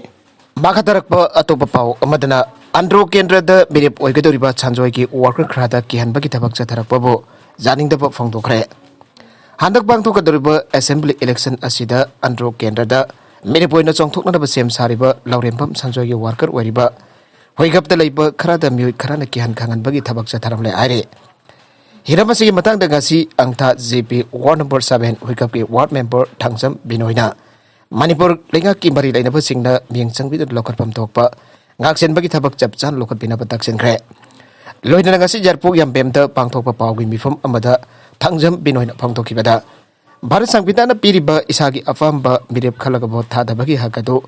ꯃꯈꯥ ꯇꯥꯔꯛꯄ ꯑꯇꯣꯞꯄ ꯄꯥꯎ ꯑꯃꯗꯅ ꯑꯟꯗ꯭ꯔꯣ ꯀꯦꯟꯗ꯭ꯔꯗ ꯃꯤꯔꯦꯞ ꯑꯣꯏꯒꯗꯧꯔꯤꯕ ꯁꯥꯟꯖꯣꯏꯒꯤ ꯋꯥꯔꯀꯔ ꯈꯔꯗ ꯀꯤꯍꯟꯕꯒꯤ ꯊꯕꯛ ꯆꯠꯊꯔꯛꯄꯕꯨ ꯌꯥꯅꯤꯡꯗꯕ ꯐꯣꯡꯗꯣꯛꯈ꯭ꯔꯦ꯫ ꯍꯟꯗꯛ ꯄꯥꯡꯊꯣꯛꯀꯗꯧꯔꯤꯕ ꯑꯦꯁꯦꯝꯕ꯭ꯂꯤ ꯏꯂꯦꯛꯁꯟ ꯑꯁꯤꯗ ꯑꯟꯗ꯭ꯔꯣ ꯀꯦꯟꯗ꯭ꯔꯗ ꯃꯤꯔꯦꯞ ꯑꯣꯏꯅ ꯆꯣꯡꯊꯣꯛꯅꯅꯕ ꯁꯦꯝ ꯁꯥꯔꯤꯕ ꯂꯧꯔꯦꯝꯕꯝ ꯁꯥꯟꯖꯣꯏꯒꯤ ꯋꯥꯔꯀꯔ ꯑꯣꯏꯔꯤꯕ ꯍꯨꯏꯒꯞꯇ ꯂꯩꯕ ꯈꯔꯗ ꯃꯤꯑꯣꯏ ꯈꯔꯅ ꯀꯤꯍꯟ ꯈꯪꯍꯟꯕꯒꯤ ꯊꯕꯛ ꯆꯠꯊꯔꯝꯂꯦ ꯍꯥꯏꯔꯤ꯫ ꯍꯤꯔꯝ ꯑꯁꯤꯒꯤ ꯃꯇꯥꯡꯗ ꯉꯁꯤ ꯑꯪꯊꯥ ꯖꯦ ꯄꯤ ꯋꯥꯔꯗ ꯅꯝꯕꯔ ꯁꯚꯦꯟ ꯍꯨꯏꯀꯞꯀꯤ ꯋꯥꯔꯗ ꯃꯦꯝꯕꯔ ꯊꯥꯡꯖꯝ ꯕꯤꯅꯣꯏꯅ ꯃꯅꯤꯄꯨꯔ ꯂꯩꯉꯥꯛꯀꯤ ꯃꯔꯤ ꯂꯩꯅꯕꯁꯤꯡꯅ ꯃꯤꯠꯌꯦꯡ ꯆꯪꯕꯤꯗꯨꯅ ꯂꯧꯈꯠꯐꯝ ꯊꯣꯛꯄ ꯉꯥꯛꯁꯦꯟꯕꯒꯤ ꯊꯕꯛ ꯆꯞ ꯆꯥꯅ ꯂꯧꯈꯠꯄꯤꯅꯕ ꯇꯛꯁꯤꯟꯈ꯭ꯔꯦ꯫ ꯂꯣꯏꯅꯅ ꯉꯁꯤ ꯌꯥꯏꯔꯤꯄꯣꯛ ꯌꯥꯝꯕꯦꯝꯗ ꯄꯥꯡꯊꯣꯛꯄ ꯄꯥꯎꯒꯤ ꯃꯤꯐꯝ ꯑꯃꯗ ꯊꯥꯡꯖꯝ ꯕꯤꯅꯣꯏꯅ ꯐꯣꯡꯗꯣꯛꯈꯤꯕꯗ, ꯚꯥꯔꯠ ꯁꯪꯕꯤꯙꯥꯟꯅ ꯄꯤꯔꯤꯕ ꯏꯁꯥꯒꯤ ꯑꯄꯥꯝꯕ ꯃꯤꯔꯦꯞ ꯈꯜꯂꯒ ꯚꯣꯠ ꯊꯥꯗꯕꯒꯤ ꯍꯛ ꯑꯗꯨ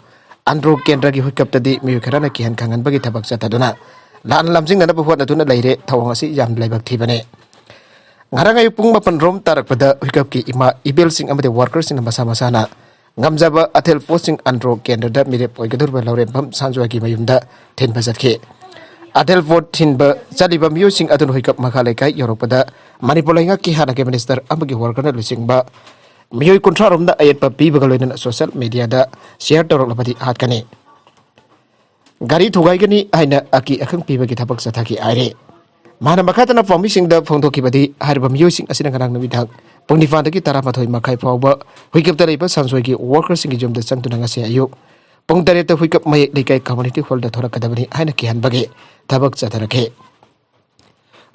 ꯑꯟꯗ꯭ꯔꯣ ꯀꯦꯟꯗ꯭ꯔꯒꯤ ꯍꯨꯏꯀꯞꯇꯗꯤ ꯃꯤꯑꯣꯏ ꯈꯔꯅ ꯀꯤꯍꯟ ꯈꯪꯍꯟꯕꯒꯤ ꯊꯕꯛ ꯆꯠꯊꯗꯨꯅ ꯂꯥꯟꯅ ꯂꯝꯖꯤꯡꯅꯅꯕ ꯍꯣꯠꯅꯗꯨꯅ ꯂꯩꯔꯦ꯫ ꯊꯧꯑꯣꯡ ꯑꯁꯤ ꯌꯥꯝꯅ ꯂꯥꯏꯕꯛ ꯊꯤꯕꯅꯤ꯫ ꯉꯔꯥꯡ ꯑꯌꯨꯛ ꯄꯨꯡ ꯃꯥꯄꯟ ꯔꯣꯝ ꯇꯥꯔꯛꯄꯗ ꯍꯨꯏꯀꯞꯀꯤ ꯏꯃꯥ ꯏꯕꯦꯜꯁꯤꯡ ꯑꯃꯗꯤ ꯋꯥꯔꯀꯔꯁꯤꯡꯅ ꯃꯁꯥ ꯃꯁꯥꯅ ꯉꯝꯖꯕ ꯑꯊꯦꯜ ꯄꯣꯠꯁꯤꯡ ꯑꯟꯗ꯭ꯔꯣ ꯀꯦꯟꯗ꯭ꯔꯗ ꯃꯤꯔꯦꯞ ꯑꯣꯏꯒꯗꯧꯔꯤꯕ ꯂꯧꯔꯦꯝꯕꯝ ꯁꯥꯟꯖꯣꯏꯒꯤ ꯃꯌꯨꯝꯗ ꯊꯤꯟꯕ ꯆꯠꯈꯤ꯫ ꯑꯊꯦꯜ ꯄꯣꯠ ꯊꯤꯟꯕ ꯆꯠꯂꯤꯕ ꯃꯤꯑꯣꯏꯁꯤꯡ ꯑꯗꯨꯅ ꯍꯨꯏꯀꯞ ꯃꯈꯥ ꯂꯩꯀꯥꯏ ꯌꯧꯔꯛꯄꯗ ꯃꯅꯤꯄꯨꯔ ꯂꯩꯉꯥꯛꯀꯤ ꯍꯥꯟꯅꯒꯤ ꯃꯤꯅꯤꯁꯇꯔ ꯑꯃꯒꯤ ꯋꯥꯔꯀꯔꯅ ꯂꯨꯆꯤꯡꯕ ꯃꯤꯑꯣꯏ ꯀꯨꯟꯊ꯭ꯔꯥ ꯔꯣꯝꯅ ꯑꯌꯦꯠꯄ ꯄꯤꯕꯒ ꯂꯣꯏꯅꯅ ꯁꯣꯁꯤꯌꯦꯜ ꯃꯤꯗꯤꯌꯥꯗ ꯁꯤꯌꯔ ꯇꯧꯔꯛꯂꯕꯗꯤ ꯍꯥꯠꯀꯅꯤ꯫ ꯒꯥꯔꯤ ꯊꯨꯒꯥꯏꯒꯅꯤ ꯍꯥꯏꯅ ꯑꯀꯤ ꯑꯈꯪ ꯄꯤꯕꯒꯤ ꯊꯕꯛ ꯆꯠꯊꯈꯤ ꯍꯥꯏꯔꯤ꯫ ꯃꯍꯥꯛꯅ ꯃꯈꯥ ꯇꯥꯅ ꯄꯥꯎꯃꯤꯁꯤꯡꯗ ꯐꯣꯡꯗꯣꯛꯈꯤꯕꯗꯤ, ꯍꯥꯏꯔꯤꯕ ꯃꯤꯑꯣꯏꯁꯤꯡ ꯑꯁꯤꯅ ꯉꯔꯥꯡ ꯅꯨꯃꯤꯗꯥꯡ ꯄꯨꯡ ꯅꯤꯄꯥꯟꯗꯒꯤ ꯇꯔꯥꯃꯥꯊꯣꯏ ꯃꯈꯥꯏ ꯐꯥꯎꯕ ꯍꯨꯏꯀꯞꯇ ꯂꯩꯕ ꯁꯥꯟꯁꯣꯏꯒꯤ ꯋꯥꯔꯀꯔꯁꯤꯡꯒꯤ ꯌꯨꯝꯗ ꯆꯪꯗꯨꯅ ꯉꯁꯤ ꯑꯌꯨꯛ ꯄꯨꯡ ꯇꯔꯦꯠꯇ ꯍꯨꯏꯀꯞ ꯃꯌꯦꯛ ꯂꯩꯀꯥꯏ ꯀꯝꯃ꯭ꯌꯨꯅꯤꯇꯤ ꯍꯣꯜꯗ ꯊꯣꯔꯛꯀꯗꯕꯅꯤ ꯍꯥꯏꯅ ꯀꯤꯍꯟꯕꯒꯤ ꯊꯕꯛ ꯆꯠꯊꯔꯛꯈꯤ꯫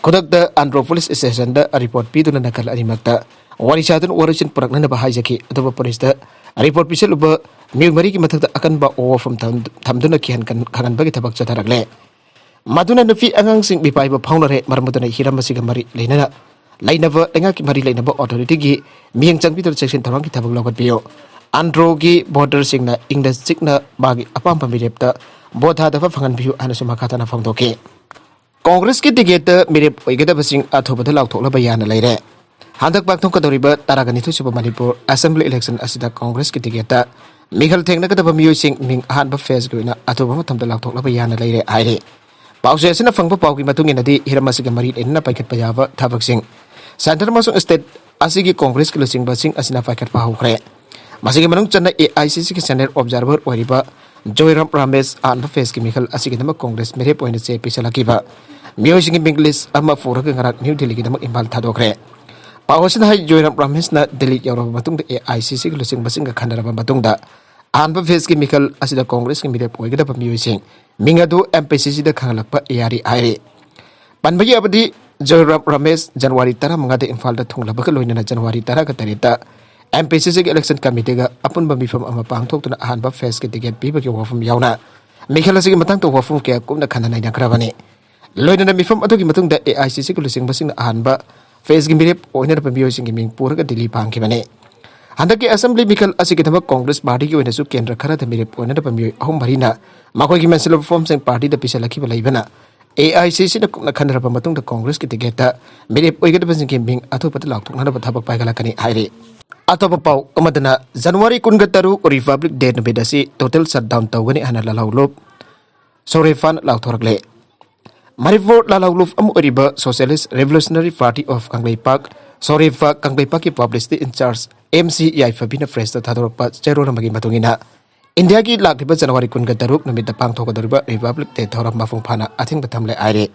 ꯈꯨꯗꯛꯇ ꯑꯟꯗ꯭ꯔꯣ ꯄꯨꯂꯤꯁ ꯁ꯭ꯇꯦꯁꯟꯗ ꯔꯤꯄꯣꯔꯠ ꯄꯤꯗꯨꯅ ꯅꯥꯀꯜ ꯑꯅꯤꯃꯛꯇ ꯋꯥꯔꯤ ꯁꯥꯗꯨꯅ ꯋꯥꯔꯣꯏꯁꯤꯟ ꯄꯨꯔꯛꯅꯅꯕ ꯍꯥꯏꯖꯈꯤ꯫ ꯑꯗꯨꯕꯨ ꯄꯨꯂꯤꯁꯇ ꯔꯤꯄꯣꯔꯠ ꯄꯤꯁꯤꯜꯂꯨꯕ ꯃꯤꯑꯣꯏ ꯃꯔꯤꯒꯤ ꯃꯊꯛꯇ ꯑꯀꯟꯕ ꯋꯥꯐꯝ ꯊꯝ-, ꯊꯝꯗꯨꯅ ꯀꯤꯍꯟ-, ꯈꯪꯍꯟꯕꯒꯤ ꯊꯕꯛ ꯆꯠꯊꯔꯛꯂꯦ꯫ ꯃꯗꯨꯅ ꯅꯨꯄꯤ ꯑꯉꯥꯡꯁꯤꯡ ꯃꯤꯄꯥꯏꯕ ꯐꯥꯎꯅꯔꯦ꯫ ꯃꯔꯝ ꯑꯗꯨꯅ ꯍꯤꯔꯝ ꯑꯁꯤꯒ ꯃꯔꯤ ꯂꯩꯅꯅ ꯂꯩꯅꯕ, ꯂꯩꯉꯥꯛꯀꯤ ꯃꯔꯤ ꯂꯩꯅꯕ ꯑꯣꯊꯣꯔꯤꯇꯤꯒꯤ ꯃꯤꯠꯌꯦꯡ ꯆꯪꯕꯤꯗꯨꯅ ꯆꯦꯛꯁꯤꯟ ꯊꯧꯔꯥꯡꯒꯤ ꯊꯕꯛ ꯂꯧꯈꯠꯄꯤꯌꯨ꯫ ꯑꯟꯗ꯭ꯔꯣꯒꯤ ꯚꯣꯇꯔꯁꯤꯡꯅ ꯏꯪꯅ ꯆꯤꯛꯅ ꯃꯥꯒꯤ ꯑꯄꯥꯝꯕ ꯃꯤꯔꯦꯞꯇ ꯚꯣꯠ ꯊꯥꯗꯕ ꯐꯪꯍꯟꯕꯤꯌꯨ ꯍꯥꯏꯅꯁꯨ ꯃꯈꯥ ꯇꯥꯅ ꯐꯣꯡꯗꯣꯛꯈꯤ꯫ ꯀꯣꯡꯒ꯭ꯔꯦꯁꯀꯤ ꯇꯤꯀꯦꯠꯇ ꯃꯤꯔꯦꯞ ꯑꯣꯏꯒꯗꯕꯁꯤꯡ ꯑꯊꯨꯕꯗ ꯂꯥꯎꯊꯣꯛꯅꯕ ꯌꯥꯅ ꯂꯩꯔꯦ꯫ ꯍꯟꯗꯛ ꯄꯥꯡꯊꯣꯛꯀꯗꯧꯔꯤꯕ ꯇꯔꯥꯒ ꯅꯤꯊꯣꯏ ꯁꯨꯕ ꯃꯅꯤꯄꯨꯔ ꯑꯦꯁꯦꯝꯕ꯭ꯂꯤ ꯏꯂꯦꯛꯁꯟ ꯑꯁꯤꯗ ꯀꯣꯡꯒ꯭ꯔꯦꯁꯀꯤ ꯇꯤꯀꯦꯠꯇ ꯃꯤꯈꯜ ꯊꯦꯡꯅꯒꯗꯕ ꯃꯤꯑꯣꯏꯁꯤꯡ ꯃꯤꯡ ꯑꯍꯥꯟꯕ ꯐꯦꯖꯀꯤ ꯑꯣꯏꯅ ꯑꯊꯨꯕ ꯃꯇꯝꯗ ꯂꯥꯎꯊꯣꯛꯅꯕ ꯌꯥꯅ ꯂꯩꯔꯦ ꯍꯥꯏꯔꯤ꯫ ꯄꯥꯎꯆꯦ ꯑꯁꯤꯅ ꯐꯪꯕ ꯄꯥꯎꯒꯤ ꯃꯇꯨꯡ ꯏꯟꯅꯗꯤ, ꯍꯤꯔꯝ ꯑꯁꯤꯒ ꯃꯔꯤ ꯂꯩꯅꯅ ꯄꯥꯏꯈꯠꯄ ꯌꯥꯕ ꯊꯕꯛꯁꯤꯡ ꯁꯦꯟꯇꯔ ꯑꯃꯁꯨꯡ ꯁ꯭ꯇꯦꯠ ꯑꯁꯤꯒꯤ ꯀꯣꯡꯒ꯭ꯔꯦꯁꯀꯤ ꯂꯨꯆꯤꯡꯕꯁꯤꯡ ꯑꯁꯤꯅ ꯄꯥꯏꯈꯠꯄ ꯍꯧꯈ꯭ꯔꯦ꯫ ꯃꯁꯤꯒꯤ ꯃꯅꯨꯡ ꯆꯟꯅ ꯑꯦ ꯑꯥꯏ ꯁꯤ ꯁꯤꯒꯤ ꯁꯦꯅꯤꯌꯔ ꯑꯣꯕꯖꯥꯔꯚꯔ ꯑꯣꯏꯔꯤꯕ ꯖꯣꯏꯔꯥꯝ ꯔꯥꯃꯦꯁ ꯑꯍꯥꯟꯕ ꯐꯦꯖꯀꯤ ꯃꯤꯈꯜ ꯑꯁꯤꯒꯤꯗꯃꯛ ꯀꯣꯡꯒ꯭ꯔꯦꯁ ꯃꯤꯔꯦꯞ ꯑꯣꯏꯅ ꯆꯦ ꯄꯤꯁꯤꯜꯂꯛꯈꯤꯕ ꯃꯤꯑꯣꯏꯁꯤꯡꯒꯤ ꯃꯤꯡ ꯂꯤꯁ ꯑꯃ ꯄꯨꯔꯒ ꯉꯔꯥꯡ ꯅ꯭ꯌꯨ ꯗꯤꯜꯂꯤꯒꯤꯗꯃꯛ ꯏꯝꯐꯥꯜ ꯊꯥꯗꯣꯛꯈ꯭ꯔꯦ꯫ ꯄꯥꯎ ꯑꯁꯤꯅ ꯍꯥꯏ, ꯖꯣꯏꯔꯥꯝ ꯔꯥꯃꯦꯁꯅ ꯗꯤꯜꯂꯤ ꯌꯧꯔꯕ ꯃꯇꯨꯡꯗ ꯑꯦ ꯑꯥꯏ ꯁꯤ ꯁꯤꯒꯤ ꯂꯨꯆꯤꯡꯕꯁꯤꯡꯒ ꯈꯟꯅꯔꯕ ꯃꯇꯨꯡꯗ ꯑꯍꯥꯟꯕ ꯐꯦꯖꯀꯤ ꯃꯤꯈꯜ ꯑꯁꯤꯗ ꯀꯣꯡꯒ꯭ꯔꯦꯁꯀꯤ ꯃꯤꯔꯦꯞ ꯑꯣꯏꯒꯗꯕ ꯃꯤꯑꯣꯏꯁꯤꯡ ꯃꯤꯡ ꯑꯗꯨ ꯑꯦꯝ ꯄꯤ ꯁꯤ ꯁꯤꯗ ꯈꯪꯍꯜꯂꯛꯄ ꯌꯥꯔꯤ ꯍꯥꯏꯔꯤ꯫ ꯄꯟꯕ ꯌꯥꯕꯗꯤ, ꯖꯣꯏꯔꯥꯝ ꯔꯥꯃꯦꯁ ꯖꯅꯋꯥꯔꯤ ꯇꯔꯥꯃꯉꯥꯗ ꯏꯝꯐꯥꯜꯗ ꯊꯨꯡꯂꯕꯒ ꯂꯣꯏꯅꯅ ꯖꯅꯋꯥꯔꯤ ꯇꯔꯥꯒ ꯇꯔꯦꯠꯇ ꯑꯦꯝ ꯄꯤ ꯁꯤ ꯁꯤꯒꯤ ꯏꯂꯦꯛꯁꯟ ꯀꯃꯤꯇꯤꯒ ꯑꯄꯨꯟꯕ ꯃꯤꯐꯝ ꯑꯃ ꯄꯥꯡꯊꯣꯛꯇꯨꯅ ꯑꯍꯥꯟꯕ ꯐꯦꯖꯀꯤ ꯇꯤꯀꯦꯠ ꯄꯤꯕꯒꯤ ꯋꯥꯐꯝ ꯌꯥꯎꯅ ꯃꯤꯈꯜ ꯑꯁꯤꯒꯤ ꯃꯇꯥꯡꯗ ꯋꯥꯐꯝ ꯀꯌꯥ ꯀꯨꯞꯅ ꯈꯟꯅ ꯅꯩꯅꯈ꯭ꯔꯕꯅꯤ꯫ ꯂꯣꯏꯅꯅ ꯃꯤꯐꯝ ꯑꯗꯨꯒꯤ ꯃꯇꯨꯡꯗ ꯑꯦ ꯑꯥꯏ ꯁꯤ ꯁꯤꯒꯤ ꯂꯨꯆꯤꯡꯕꯁꯤꯡꯅ ꯑꯍꯥꯟꯕ ꯐꯦꯖꯀꯤ ꯃꯤꯔꯦꯞ ꯑꯣꯏꯅꯔꯕ ꯃꯤꯑꯣꯏꯁꯤꯡꯒꯤ ꯃꯤꯡ ꯄꯨꯔꯒ ꯗꯤꯜꯂꯤ ꯄꯥꯡꯈꯤꯕꯅꯤ꯫ ꯍꯟꯗꯛꯀꯤ ꯑꯦꯁꯦꯝꯕ꯭ꯂꯤ ꯃꯤꯈꯜ ꯑꯁꯤꯒꯤꯗꯃꯛ ꯀꯣꯡꯒ꯭ꯔꯦꯁ ꯄꯥꯔꯇꯤꯒꯤ ꯑꯣꯏꯅꯁꯨ ꯀꯦꯟꯗ꯭ꯔ ꯈꯔꯗ ꯃꯤꯔꯦꯞ ꯑꯣꯏꯅꯔꯕ ꯃꯤꯑꯣꯏ ꯑꯍꯨꯝ ꯃꯔꯤꯅ ꯃꯈꯣꯏꯒꯤ ꯃꯦꯟꯁꯤꯜꯂꯕ ꯐꯣꯝꯁꯤꯡ ꯄꯥꯔꯇꯤꯗ ꯄꯤꯁꯤꯜꯂꯛꯈꯤꯕ ꯂꯩꯕꯅ, ꯑꯦ ꯑꯥꯏ ꯁꯤ ꯁꯤꯅ ꯀꯨꯞꯅ ꯈꯟꯅꯔꯕ ꯃꯇꯨꯡꯗ ꯀꯣꯡꯒ꯭ꯔꯦꯁꯀꯤ ꯇꯤꯀꯦꯠꯇ ꯃꯤꯔꯦꯞ ꯑꯣꯏꯒꯗꯕꯁꯤꯡꯒꯤ ꯃꯤꯡ ꯑꯊꯨꯕꯗ ꯂꯥꯎꯊꯣꯛꯅꯅꯕ ꯊꯕꯛ ꯄꯥꯏꯈꯠꯂꯛꯀꯅꯤ ꯍꯥꯏꯔꯤ꯫ ꯑꯇꯣꯞꯄ ꯄꯥꯎ ꯑꯃꯗꯅ, ꯖꯅꯋꯥꯔꯤ ꯀꯨꯟꯒ ꯇꯔꯨꯛ ꯔꯤꯄꯕ꯭ꯂꯤꯛ ꯗꯦ ꯅꯨꯃꯤꯠ ꯑꯁꯤ ꯇꯣꯇꯦꯜ ꯁꯠꯗꯥꯎꯟ ꯇꯧꯒꯅꯤ ꯍꯥꯏꯅ ꯂꯥꯜꯍꯧꯂꯨꯞ ꯁꯣꯔꯦꯐꯥꯟ ꯂꯥꯎꯊꯣꯔꯛꯂꯦ꯫ ꯃꯅꯤꯄꯨꯔ ꯂꯥꯜꯍꯧꯂꯨꯞ ꯑꯃ ꯑꯣꯏꯔꯤꯕ socialist revolutionary party of Kangleipak, Sorepha, ꯀꯪꯂꯩꯄꯥꯛꯀꯤ ꯄꯕ꯭ꯂꯤꯁꯤꯇꯤ ꯏꯟꯆꯥꯔꯖ ꯑꯦꯝ ꯁꯤ ꯌꯥꯏꯐꯕꯤꯅ ꯄ꯭ꯔꯦꯁꯇ ꯊꯥꯗꯣꯔꯛꯄ ꯆꯦꯔꯣꯜ ꯑꯃꯒꯤ ꯃꯇꯨꯡ ꯏꯟꯅ, ꯏꯟꯗꯤꯌꯥꯒꯤ ꯂꯥꯛꯂꯤꯕ ꯖꯅꯋꯥꯔꯤ ꯀꯨꯟꯒ ꯇꯔꯨꯛ ꯅꯨꯃꯤꯠꯇ ꯄꯥꯡꯊꯣꯛꯀꯗꯧꯔꯤꯕ ꯔꯤꯄꯕ꯭ꯂꯤꯛ ꯗꯦ ꯊꯧꯔꯝ ꯃꯄꯨꯡ ꯐꯥꯅ ꯑꯊꯤꯡꯕ ꯊꯝꯂꯦ ꯍꯥꯏꯔꯦ꯫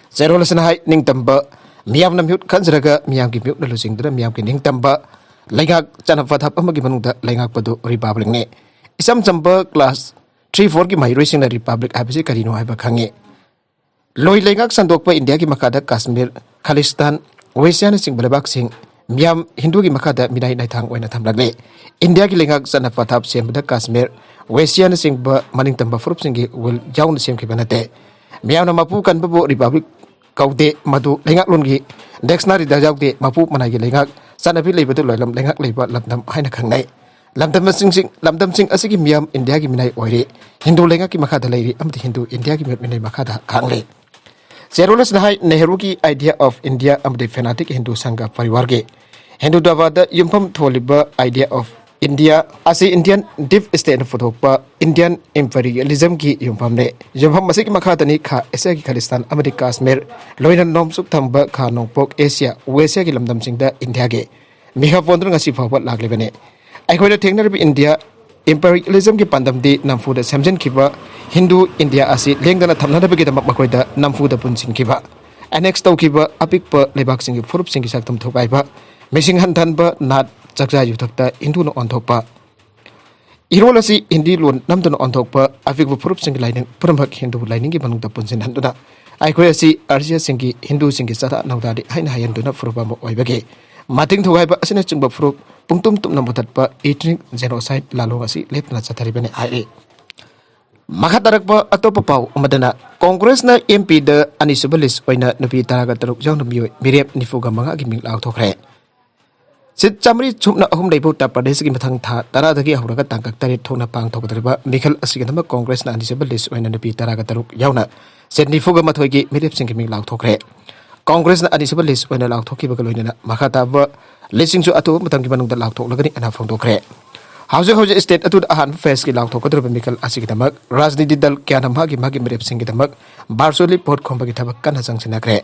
ꯆꯦꯔꯣꯜ ꯑꯁꯤꯅ ꯍꯥꯏ, ꯅꯤꯡꯇꯝꯕ ꯃꯤꯌꯥꯝꯅ ꯃꯤꯍꯨꯠ ꯈꯟꯖꯔꯒ ꯃꯤꯌꯥꯝꯒꯤ ꯃꯤꯍꯨꯠꯅ ꯂꯨꯆꯤꯡꯗꯨꯅ ꯃꯤꯌꯥꯝꯒꯤ ꯅꯤꯡꯇꯝꯕ ꯂꯩꯉꯥꯛ ꯆꯠꯅ ꯄꯊꯥꯞ ꯑꯃꯒꯤ ꯃꯅꯨꯡꯗ ꯂꯩꯉꯥꯛꯄꯗꯨ ꯔꯤꯄꯕ꯭ꯂꯤꯛꯅꯤ꯫ ꯏꯆꯝ ꯆꯝꯕ ꯀ꯭ꯂꯥꯁ ꯊ꯭ꯔꯤ ꯐꯣꯔꯒꯤ ꯃꯍꯩꯔꯣꯏꯁꯤꯡꯅ ꯔꯤꯄꯕ꯭ꯂꯤꯛ ꯍꯥꯏꯕꯁꯤ ꯀꯔꯤꯅꯣ ꯍꯥꯏꯕ ꯈꯪꯉꯤ꯫ ꯂꯣꯏ ꯂꯩꯉꯥꯛ ꯁꯟꯗꯣꯛꯄ ꯏꯟꯗꯤꯌꯥꯒꯤ ꯃꯈꯥꯗ ꯀꯥꯁꯃꯤꯔ, ꯈꯥꯂꯤꯁꯇꯥꯟ, ꯋꯦꯁꯤꯌꯥꯅꯆꯤꯡꯕ ꯂꯩꯕꯥꯛꯁꯤꯡ ꯃꯤꯌꯥꯝ ꯍꯤꯟꯗꯨꯒꯤ ꯃꯈꯥꯗ ꯃꯤꯅꯥꯏ ꯅꯥꯏꯊꯥꯡ ꯑꯣꯏꯅ ꯊꯝꯂꯛꯂꯤ꯫ ꯏꯟꯗꯤꯌꯥꯒꯤ ꯂꯩꯉꯥꯛ ꯆꯠꯅ ꯄꯊꯥꯞ ꯁꯦꯝꯕꯗ ꯀꯥꯁꯃꯤꯔ, ꯋꯦꯁꯤꯌꯥꯅꯆꯤꯡꯕ ꯃꯅꯤꯡꯇꯝꯕ ꯐꯨꯔꯨꯞꯁꯤꯡꯒꯤ ꯋꯤꯜ ꯌꯥꯎꯅ ꯁꯦꯝꯈꯤꯕ ꯅꯠꯇꯦ꯫ ꯃꯤꯌꯥꯝꯅ ꯃꯄꯨ ꯀꯟꯕꯕꯨ ꯔꯤꯄꯕ꯭ꯂꯤꯛ ꯀꯧꯗꯦ, ꯃꯗꯨ ꯂꯩꯉꯥꯛꯂꯣꯟꯒꯤ ꯗꯤꯛꯁꯅꯥꯔꯤꯗ ꯌꯥꯎꯗꯦ, ꯃꯄꯨ ꯃꯅꯥꯏꯒꯤ ꯂꯩꯉꯥꯛ ꯆꯠꯅꯕꯤ ꯂꯩꯕꯗꯨ ꯂꯣꯏꯂꯝ ꯂꯩꯉꯥꯛ ꯂꯩꯕ ꯂꯝꯗꯝ ꯍꯥꯏꯅ ꯈꯪꯅꯩ꯫ ꯂꯝꯗꯝꯁꯤꯡ, ꯂꯝꯗꯝꯁꯤꯡ ꯑꯁꯤꯒꯤ ꯃꯤꯌꯥꯝ ꯏꯟꯗꯤꯌꯥꯒꯤ ꯃꯤꯅꯥꯏ ꯑꯣꯏꯔꯤ, ꯍꯤꯟꯗꯨ ꯂꯩꯉꯥꯛꯀꯤ ꯃꯈꯥꯗ ꯂꯩꯔꯤ ꯑꯃꯗꯤ ꯍꯤꯟꯗꯨ ꯏꯟꯗꯤꯌꯥꯒꯤ ꯃꯤꯍꯨꯠ ꯃꯤꯅꯩ ꯃꯈꯥꯗ ꯈꯥꯡꯂꯤ꯫ ꯆꯦꯔꯣꯜ ꯑꯁꯤꯅ ꯍꯥꯏ, ꯅꯦꯍꯔꯨꯒꯤ Idea of India ꯑꯃꯗꯤ ꯐꯦꯅꯥꯇꯤꯛ ꯍꯤꯟꯗꯨ ꯁꯪꯘ ꯄꯔꯤꯋꯥꯔꯒꯤ ꯍꯤꯟꯗꯨꯗ꯭ꯋꯥꯕꯥꯗ ꯌꯨꯝꯐꯝ ꯊꯣꯜꯂꯤꯕ Idea of India ꯑꯁꯤ ꯏꯟꯗꯤꯌꯥꯟ ꯗꯤꯞ ꯁ꯭ꯇꯦꯠꯅ ꯄꯨꯊꯣꯛꯄ ꯏꯟꯗꯤꯌꯥꯟ ꯏꯝꯄꯔꯤꯌꯦꯂꯤꯖꯝꯒꯤ ꯌꯨꯝꯐꯝꯅꯤ꯫ ꯌꯨꯝꯐꯝ ꯑꯁꯤꯒꯤ ꯃꯈꯥꯗꯅꯤ ꯈꯥ ꯑꯦꯁꯤꯌꯥꯒꯤ ꯈꯥꯂꯤꯁꯇꯥꯟ ꯑꯃꯗꯤ ꯀꯥꯁꯃꯤꯔ, ꯂꯣꯏꯅ ꯅꯣꯡꯆꯨꯞ ꯊꯪꯕ ꯈꯥ ꯅꯣꯡꯄꯣꯛ ꯑꯦꯁꯤꯌꯥ, ꯋꯦꯁꯤꯌꯥꯒꯤ ꯂꯝꯗꯝꯁꯤꯡꯗ ꯏꯟꯗꯤꯌꯥꯒꯤ ꯃꯤꯈꯥ ꯄꯣꯟꯗꯨꯅ ꯉꯁꯤ ꯐꯥꯎꯕ ꯂꯥꯛꯂꯤꯕꯅꯤ꯫ ꯑꯩꯈꯣꯏꯅ ꯊꯦꯡꯅꯔꯤꯕ ꯏꯟꯗꯤꯌꯥ ꯏꯝꯄꯔꯤꯌꯦꯂꯤꯖꯝꯒꯤ ꯄꯥꯟꯗꯝꯗꯤ ꯅꯝꯐꯨꯗ ꯁꯦꯝꯖꯤꯟꯈꯤꯕ ꯍꯤꯟꯗꯨ ꯏꯟꯗꯤꯌꯥ ꯑꯁꯤ ꯂꯦꯡꯗꯅ ꯊꯝꯅꯅꯕꯒꯤꯗꯃꯛ ꯃꯈꯣꯏꯗ ꯅꯝꯐꯨꯗ ꯄꯨꯟꯁꯤꯟꯈꯤꯕ, ꯑꯦꯅꯦꯛꯁ ꯇꯧꯈꯤꯕ ꯑꯄꯤꯛꯄ ꯂꯩꯕꯥꯛꯁꯤꯡꯒꯤ ꯐꯨꯔꯨꯞꯁꯤꯡꯒꯤ ꯁꯛꯇꯝ ꯊꯨꯒꯥꯏꯕ, ꯃꯤꯁꯤꯡ ꯍꯟꯊꯍꯟꯕ, ꯅꯥꯠ, ꯆꯥꯛꯆꯥ ꯌꯨꯊꯛꯇ ꯍꯤꯟꯗꯨꯅ ꯑꯣꯟꯊꯣꯛꯄ, ꯏꯔꯣꯜ ꯑꯁꯤ ꯍꯤꯟꯗꯤ ꯂꯣꯟ ꯅꯝꯗꯨꯅ ꯑꯣꯟꯊꯣꯛꯄ, ꯑꯄꯤꯛꯄ ꯐꯨꯔꯨꯞꯁꯤꯡꯒꯤ ꯂꯥꯏꯅꯤꯡ ꯄꯨꯝꯅꯃꯛ ꯍꯤꯟꯗꯨ ꯂꯥꯏꯅꯤꯡꯒꯤ ꯃꯅꯨꯡꯗ ꯄꯨꯟꯁꯤꯟꯍꯟꯗꯨꯅ ꯑꯩꯈꯣꯏ ꯑꯁꯤ ꯑꯥꯔꯖꯤꯌꯥꯁꯤꯡꯒꯤ, ꯍꯤꯟꯗꯨꯁꯤꯡꯒꯤ ꯆꯠꯅ ꯅꯧꯗꯥꯗꯤ ꯍꯥꯏꯅ ꯍꯥꯏꯍꯟꯗꯨꯅ ꯐꯨꯔꯨꯞ ꯑꯃ ꯑꯣꯏꯕꯒꯤ ꯃꯇꯤꯡ ꯊꯨꯒꯥꯏꯕ ꯑꯁꯤꯅꯆꯤꯡꯕ ꯐꯨꯔꯨꯞ ꯄꯨꯡꯇꯨꯝ ꯇꯨꯝꯅ ꯃꯨꯊꯠꯄ ethnic genocide ꯂꯥꯂꯣꯡ ꯑꯁꯤ ꯂꯦꯞꯇꯅ ꯆꯠꯊꯔꯤꯕꯅꯤ ꯍꯥꯏꯔꯤ꯫ ꯃꯈꯥ ꯇꯥꯔꯛꯄ ꯑꯇꯣꯞꯄ ꯄꯥꯎ ꯑꯃꯗꯅ ꯀꯣꯡꯒ꯭ꯔꯦꯁꯅ ꯑꯦꯝ ꯄꯤꯗ ꯑꯅꯤꯁꯨꯕ ꯂꯤꯁ ꯑꯣꯏꯅ ꯅꯨꯄꯤ ꯇꯔꯥꯒ ꯇꯔꯨꯛ ꯌꯥꯎꯅ ꯃꯤꯑꯣꯏ ꯃꯤꯔꯦꯞ ꯅꯤꯐꯨꯒ ꯃꯉꯥꯒꯤ ꯃꯤꯡ ꯂꯥꯎꯊꯣꯛꯈ꯭ꯔꯦ꯫ ꯁꯤꯠ ꯆꯥꯃꯔꯤ ꯁꯨꯞꯅ ꯑꯍꯨꯝ ꯂꯩꯕ ꯎꯠꯇꯔ ꯄ꯭ꯔꯗꯦꯁꯀꯤ ꯃꯊꯪ ꯊꯥ ꯇꯔꯥꯗꯒꯤ ꯍꯧꯔꯒ ꯇꯥꯡꯀꯛ ꯇꯔꯦꯠ ꯊꯣꯛꯅ ꯄꯥꯡꯊꯣꯛꯀꯗꯧꯔꯤꯕ ꯃꯤꯈꯜ ꯑꯁꯤꯒꯤꯗꯃꯛ ꯀꯣꯡꯒ꯭ꯔꯦꯁꯅ ꯑꯅꯤꯁꯨꯕ ꯂꯤꯁ ꯑꯣꯏꯅ ꯅꯨꯄꯤ ꯇꯔꯥꯒ ꯇꯔꯨꯛ ꯌꯥꯎꯅ ꯁꯤꯠ ꯅꯤꯐꯨꯒ ꯃꯥꯊꯣꯏꯒꯤ ꯃꯤꯔꯦꯞꯁꯤꯡꯒꯤ ꯃꯤꯡ ꯂꯥꯎꯊꯣꯛꯈ꯭ꯔꯦ꯫ ꯀꯣꯡꯒ꯭ꯔꯦꯁꯅ ꯑꯅꯤꯁꯨꯕ ꯂꯤꯁ ꯑꯣꯏꯅ ꯂꯥꯎꯊꯣꯛꯈꯤꯕꯒ ꯂꯣꯏꯅꯅ ꯃꯈꯥ ꯇꯥꯕ ꯂꯤꯁꯁꯤꯡꯁꯨ ꯑꯊꯨꯕ ꯃꯇꯝꯒꯤ ꯃꯅꯨꯡꯗ ꯂꯥꯎꯊꯣꯛꯂꯒꯅꯤ ꯍꯥꯏꯅ ꯐꯣꯡꯗꯣꯛꯈ꯭ꯔꯦ꯫ ꯍꯧꯖꯤꯛ ꯍꯧꯖꯤꯛ ꯁ꯭ꯇꯦꯠ ꯑꯗꯨꯗ ꯑꯍꯥꯟꯕ ꯐꯦꯁꯀꯤ ꯂꯥꯎꯊꯣꯛꯀꯗꯧꯔꯤꯕ ꯃꯤꯈꯜ ꯑꯁꯤꯒꯤꯗꯃꯛ ꯔꯥꯖꯅꯤꯇꯤ ꯗꯜ ꯀꯌꯥꯅ ꯃꯥꯒꯤ ꯃꯥꯒꯤ ꯃꯤꯔꯦꯞꯁꯤꯡꯒꯤꯗꯃꯛ ꯚꯔꯆꯨꯋꯦꯜꯂꯤ ꯚꯣꯠ ꯈꯣꯝꯕꯒꯤ ꯊꯕꯛ ꯀꯟꯅ ꯆꯪꯁꯤꯟꯅꯈ꯭ꯔꯦ꯫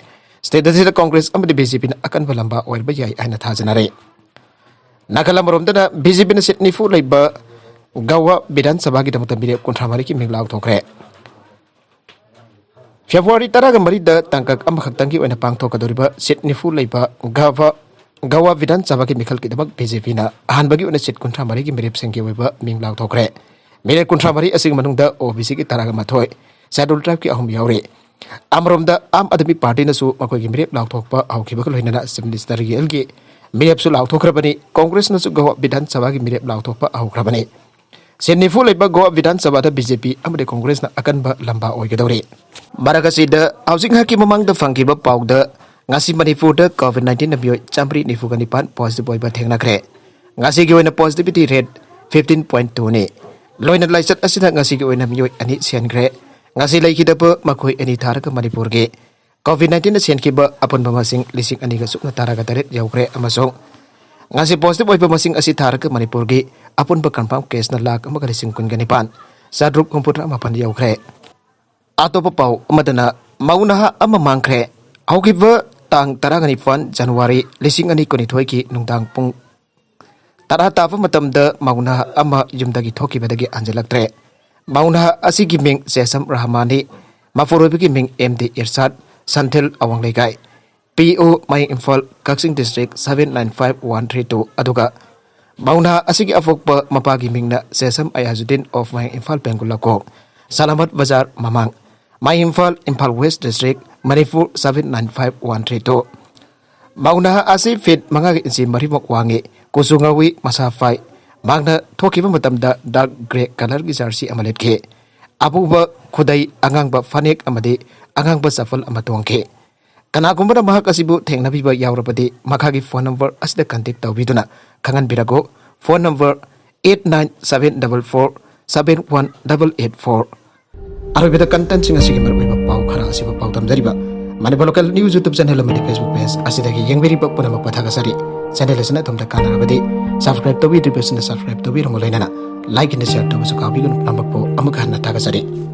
ꯁ꯭ꯇꯦꯠ ꯑꯁꯤꯗ ꯀꯣꯡꯒ꯭ꯔꯦꯁ ꯑꯃꯗꯤ ꯕꯤ ꯖꯦ ꯄꯤꯅ ꯑꯀꯟꯕ ꯂꯝꯕꯥ ꯑꯣꯏꯔꯕ ꯌꯥꯏ ꯍꯥꯏꯅ ꯊꯥꯖꯅꯔꯤ꯫ ꯅꯥꯒꯥꯂꯦꯟ ꯑꯃꯔꯣꯝꯗꯅ ꯕꯤ ꯖꯦ ꯄꯤꯅ ꯁꯤꯠ ꯅꯤꯐꯨ ꯂꯩꯕ ꯒꯋꯥ ꯕꯤꯙꯥꯟ ꯁꯚꯥꯒꯤꯗꯃꯛꯇ ꯃꯤꯔꯦꯞ ꯀꯨꯟꯊ꯭ꯔꯥ ꯃꯔꯤꯒꯤ ꯃꯤꯡ ꯂꯥꯎꯊꯣꯛꯈ꯭ꯔꯦ꯫ ꯐꯦꯕ꯭ꯔꯨꯋꯥꯔꯤ ꯇꯔꯥꯒ ꯃꯔꯤꯗ ꯇꯥꯡꯀꯛ ꯑꯃꯈꯛꯇꯪꯒꯤ ꯑꯣꯏꯅ ꯄꯥꯡꯊꯣꯛꯀꯗꯧꯔꯤꯕ ꯁꯤꯠ ꯅꯤꯐꯨ ꯂꯩꯕ ꯒꯋꯥ, ꯒꯋꯥ ꯕꯤꯙꯥꯟ ꯁꯚꯥꯒꯤ ꯃꯤꯈꯜꯒꯤꯗꯃꯛ ꯕꯤ ꯖꯦ ꯄꯤꯅ ꯑꯍꯥꯟꯕꯒꯤ ꯑꯣꯏꯅ ꯁꯤꯠ ꯀꯨꯟꯊ꯭ꯔꯥ ꯃꯔꯤꯒꯤ ꯃꯤꯔꯦꯞꯁꯤꯡꯒꯤ ꯑꯣꯏꯕ ꯃꯤꯡ ꯂꯥꯎꯊꯣꯛꯈ꯭ꯔꯦ꯫ ꯃꯤꯔꯦꯞ ꯀꯨꯟꯊ꯭ꯔꯥ ꯃꯔꯤ ꯑꯁꯤꯒꯤ ꯃꯅꯨꯡꯗ ꯑꯣ ꯕꯤ ꯁꯤꯒꯤ ꯇꯔꯥꯒ ꯃꯥꯊꯣꯏ, ꯁꯦꯗꯨꯜ ꯇ꯭ꯔꯥꯏꯕꯀꯤ ꯑꯍꯨꯝ ꯌꯥꯎꯔꯤ꯫ ꯑꯃꯔꯣꯝꯗ, ꯑꯥꯝ ꯑꯥꯗꯃꯤ ꯄꯥꯔꯇꯤꯅꯁꯨ ꯃꯈꯣꯏꯒꯤ ꯃꯤꯔꯦꯞ ꯂꯥꯎꯊꯣꯛꯄ ꯍꯧꯈꯤꯕꯒ ꯂꯣꯏꯅꯅ ꯆꯤꯐ ꯃꯤꯅꯤꯁꯇꯔ ꯒꯦꯜꯒꯤ ꯃꯤꯔꯦꯞꯁꯨ ꯂꯥꯎꯊꯣꯛꯈ꯭ꯔꯕꯅꯤ꯫ ꯀꯣꯡꯒ꯭ꯔꯦꯁꯅꯁꯨ ꯒꯋꯥ ꯕꯤꯙꯥꯟ ꯁꯚꯥꯒꯤ ꯃꯤꯔꯦꯞ ꯂꯥꯎꯊꯣꯛꯄ ꯍꯧꯈ꯭ꯔꯕꯅꯤ꯫ ꯁꯤꯠ ꯅꯤꯐꯨ ꯂꯩꯕ ꯒꯣꯋꯥ ꯕꯤꯙꯥꯟ ꯁꯚꯥꯗ ꯕꯤ ꯖꯦ ꯄꯤ ꯑꯃꯗꯤ ꯀꯣꯡꯒ꯭ꯔꯦꯁꯅ ꯑꯀꯟꯕ ꯂꯝꯕꯥ ꯑꯣꯏꯒꯗꯧꯔꯤ꯫ ꯃꯔꯛ ꯑꯁꯤꯗ, ꯍꯧꯖꯤꯛ ꯉꯥꯏꯍꯥꯛꯀꯤ ꯃꯃꯥꯡꯗ ꯐꯪꯈꯤꯕ ꯄꯥꯎꯗ, ꯉꯁꯤ ꯃꯅꯤꯄꯨꯔꯗ ꯀꯣꯚꯤꯗ ꯅꯥꯏꯟꯇꯤꯟꯅ ꯃꯤꯑꯣꯏ ꯆꯥꯃꯔꯤ ꯅꯤꯐꯨꯒ ꯅꯤꯄꯥꯟ ꯄꯣꯖꯤꯇꯤꯚ ꯑꯣꯏꯕ ꯊꯦꯡꯅꯈ꯭ꯔꯦ꯫ ꯉꯁꯤꯒꯤ ꯑꯣꯏꯅ ꯄꯣꯖꯤꯇꯤꯚꯤꯇꯤ ꯔꯦꯠ ꯐꯤꯐꯇꯤꯟ ꯄꯣꯏꯟ ꯇꯨꯅꯤ꯫ ꯂꯣꯏꯅ ꯂꯥꯏꯆꯠ ꯑꯁꯤꯅ ꯉꯁꯤꯒꯤ ꯑꯣꯏꯅ ꯃꯤꯑꯣꯏ ꯑꯅꯤ ꯁꯤꯍꯟꯈ꯭ꯔꯦ꯫ ꯉꯁꯤ ꯂꯩꯈꯤꯗꯕ ꯃꯈꯣꯏ ꯑꯅꯤ ꯊꯥꯔꯒ ꯃꯅꯤꯄꯨꯔꯒꯤ ꯀꯣꯚꯤꯗ ꯅꯥꯏꯟꯇꯤꯟꯅ ꯁꯤꯍꯟꯈꯤꯕ ꯑꯄꯨꯟꯕ ꯃꯁꯤꯡ ꯂꯤꯁꯤꯡ ꯑꯅꯤꯒ ꯁꯨꯞꯅ ꯇꯔꯥꯒ ꯇꯔꯦꯠ ꯌꯧꯈ꯭ꯔꯦ ꯑꯃꯁꯨꯡ ꯉꯁꯤ ꯄꯣꯖꯤꯇꯤꯚ ꯑꯣꯏꯕ ꯃꯁꯤꯡ ꯑꯁꯤ ꯊꯥꯔꯒ ꯃꯅꯤꯄꯨꯔꯒꯤ ꯑꯄꯨꯟꯕ ꯀꯟꯐꯥꯔꯝ ꯀꯦꯁꯅ ꯂꯥꯈ ꯑꯃꯒ ꯂꯤꯁꯤꯡ ꯀꯨꯟꯒ ꯅꯤꯄꯥꯟ ꯆꯥꯇ꯭ꯔꯨꯛ ꯍꯨꯝꯐꯨꯇꯔꯥ ꯃꯥꯄꯟ ꯌꯧꯈ꯭ꯔꯦ꯫ ꯑꯇꯣꯞꯄ ꯄꯥꯎ ꯑꯃꯗꯅ, ꯃꯧ ꯅꯍꯥ ꯑꯃ ꯃꯥꯡꯈ꯭ꯔꯦ꯫ ꯍꯧꯈꯤꯕ ꯇꯥꯡ ꯇꯔꯥꯒ ꯅꯤꯄꯥꯟ ꯖꯅꯋꯥꯔꯤ ꯂꯤꯁꯤꯡ ꯑꯅꯤ ꯀꯨꯟꯅꯤꯊꯣꯏꯒꯤ ꯅꯨꯡꯗꯥꯡ ꯄꯨꯡ ꯇꯔꯥ ꯇꯥꯕ ꯃꯇꯝꯗ ꯃꯧ ꯅꯍꯥ ꯑꯃ ꯌꯨꯝꯗꯒꯤ ꯊꯣꯛꯈꯤꯕꯗꯒꯤ ꯍꯟꯖꯤꯜꯂꯛꯇ꯭ꯔꯦ꯫ ꯃꯧ ꯅꯍꯥ ꯑꯁꯤꯒꯤ ꯃꯤꯡ ꯁꯦꯁꯝ ꯔꯍꯃꯥꯅꯤ, ꯃꯄꯨꯔꯣꯏꯕꯒꯤ ꯃꯤꯡ ꯑꯦꯝ ꯗꯤ ꯏꯔꯁꯥꯗ, ꯁꯟꯊꯤꯜ ꯑꯋꯥꯡ ꯂꯩꯀꯥꯏ, P O Mayang Imphal, Kakching district seven nine five one three two, ꯑꯗꯨꯒ ꯃꯧ ꯅꯍꯥ ꯑꯁꯤꯒꯤ ꯑꯄꯣꯛꯄ ꯃꯄꯥꯒꯤ ꯃꯤꯡꯅ ꯁꯦꯁꯝ ꯑꯌꯥꯖꯨꯗꯤꯟ ꯑꯣꯐ ꯃꯌꯥꯡ ꯏꯝꯐꯥꯜ ꯕꯦꯡꯒꯨꯂꯥ ꯀꯣꯛ, ꯁꯂꯥꯃꯠ ꯕꯖꯥꯔ ꯃꯃꯥꯡ, ꯃꯌꯥꯡ Imphal, Imphal west district, Manipur seven nine five one three two. ꯃꯧ ꯅꯍꯥ ꯑꯁꯤ ꯐꯤꯠ ꯃꯉꯥꯒ ꯏꯟꯆꯤ ꯃꯔꯤꯃꯨꯛ ꯋꯥꯡꯉꯤ, ꯀꯨꯆꯨ ꯉꯧꯏ, ꯃꯁꯥ ꯐꯥꯏ꯫ ꯃꯍꯥꯛꯅ ꯊꯣꯛꯈꯤꯕ ꯃꯇꯝꯗ ꯗꯥꯔꯛ ꯒ꯭ꯔꯦ ꯀꯂꯔꯒꯤ ꯖꯔꯁꯤ ꯑꯃ ꯂꯤꯠꯈꯤ꯫ ꯑꯄꯨꯕ ꯈꯨꯗꯩ, ꯑꯉꯥꯡꯕ ꯐꯅꯦꯛ ꯑꯃꯗꯤ ꯑꯉꯥꯡꯕ ꯆꯄꯜ ꯑꯃ ꯇꯣꯡꯈꯤ꯫ ꯀꯅꯥꯒꯨꯝꯕꯅ ꯃꯍꯥꯛ ꯑꯁꯤꯕꯨ ꯊꯦꯡꯅꯕꯤꯕ ꯌꯥꯎꯔꯕꯗꯤ ꯃꯈꯥꯒꯤ ꯐꯣꯟ ꯅꯝꯕꯔ ꯑꯁꯤꯗ ꯀꯟꯇꯦꯛ ꯇꯧꯕꯤꯗꯨꯅ ꯈꯪꯍꯟꯕꯤꯔꯛꯎ꯫ Phone number eight nine seven double four seven one double eight four. ꯑꯔꯣꯏꯕꯗ ꯀꯟꯇꯦꯟꯁꯤꯡ ꯑꯁꯤꯒꯤ ꯃꯔꯨꯑꯣꯏꯕ ꯄꯥꯎ ꯈꯔ ꯑꯁꯤꯕꯨ ꯄꯥꯎꯗꯝꯖꯔꯤꯕ Manipur local news YouTube channel ꯑꯃꯗꯤ ꯐꯦꯁꯕꯨꯛ ꯄꯦꯖ ꯑꯁꯤꯗꯒꯤ ꯌꯦꯡꯕꯤꯔꯤꯕ ꯄꯨꯝꯅꯃꯛꯄꯨ ꯊꯥꯒꯠꯆꯔꯤ꯫ ꯆꯦꯅꯦꯜ ꯑꯁꯤꯅ ꯑꯗꯣꯝꯗ ꯀꯥꯟꯅꯔꯕꯗꯤ ꯁꯕꯁꯀ꯭ꯔꯥꯏꯕ ꯇꯧꯕꯤꯗ꯭ꯔꯤꯕꯁꯤꯡꯅ ꯁꯕꯁꯀ꯭ꯔꯥꯏꯕ ꯇꯧꯕꯤꯔꯝꯃꯨ, ꯂꯣꯏꯅꯅ ꯂꯥꯏꯛ ꯑꯃꯗꯤ ꯁꯤꯌꯔ ꯇꯧꯕꯁꯨ ꯀꯥꯎꯕꯤꯒꯅꯨ꯫ ꯄꯨꯝꯅꯃꯛꯄꯨ ꯑꯃꯨꯛ ꯍꯟꯅ ꯊꯥꯒꯠꯆꯔꯤ꯫